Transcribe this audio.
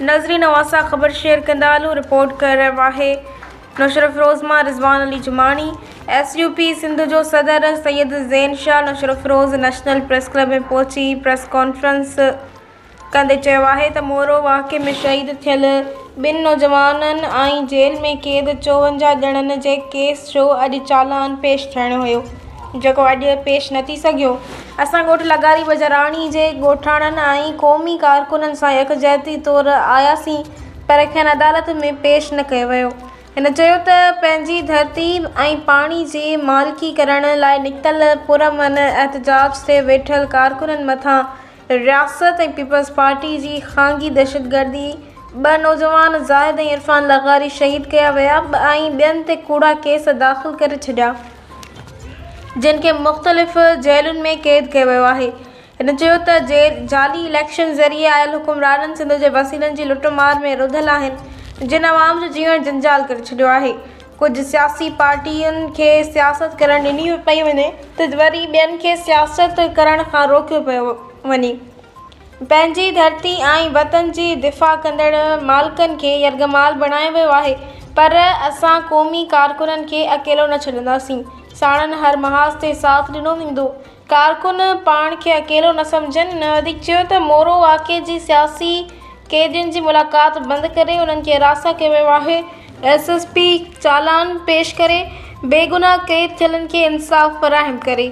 ناظرين اوهان سان خبر شيئر ڪندا هلون رپورٽ ڪري رهيو آهي نوشهروفيروز مان Rizwan Ali Jamani S U P Sindh جو صدر Syed Zain Shah Naushahro Feroze national press club ۾ پهچي پريس ڪانفرنس ڪندي چيو آهي ته مورو واقعي ۾ شهيد ٿيل ٻن نوجوانن ۽ جيل ۾ قيد 54 ڄڻن جي ڪيس جو اڄ چالان پيش ٿيڻو هيو جيڪو اڄ پيش نه ٿي سگهيو. اسان ڳوٺ لغاري بجاراڻي جي ڳوٺاڻن ۽ قومي ڪارڪنن سان يڪجهتي طور آياسين پر کين عدالت ۾ پيش نه ڪيو ويو. هن چيو ته پنهنجي ڌرتي ۽ پاڻي جي مالڪي ڪرڻ لاء نڪتل پرامن احتجاج تي ويٺل ڪارڪنن مٿان رياست ۽ پيپلز پارٽي جي خانگي دهشتگردي، ٻه نوجوان زاهد ۽ عرفان لغاري شهيد ڪيا ويا ۽ ٻين تي ڪوڙا ڪيس داخل ڪري ڇڏيا، جن کي مختلف جيلن ۾ قيد ڪيو ويو آهي. هن چيو ته جعلي اليڪشن ذريعي آيل حڪمرانن سنڌ جي وسيلن جي لٽ مار ۾ رڌل آهن، جن عوام جو جيئڻ جنجال ڪري ڇڏيو آهي. ڪجهه سياسي پارٽين کي سياست ڪرڻ ڏني پئي وڃي ته وري ٻين کي سياست ڪرڻ کان روڪيو پيو وڃي. پنهنجي ڌرتي ۽ وطن جي دفاع ڪندڙ مالڪن کي يرغمال بڻايو ويو آهي پر اسان قومي ڪارڪنن کي اڪيلو نه ڇڏنداسين، ساڻن هر محاذ تي ساٿ ڏنو ويندو. ڪارڪن پاڻ کي اڪيلو نه سمجهن. هن وڌيڪ چيو ته مورو واقعي جي سياسي قيدين جي ملاقات بند ڪري انهن کي هراسان ڪيو ويو آهي، ايس ايس پي چالان پيش ڪري بيگناهه قيد ٿيلن کي انصاف فراهم ڪري.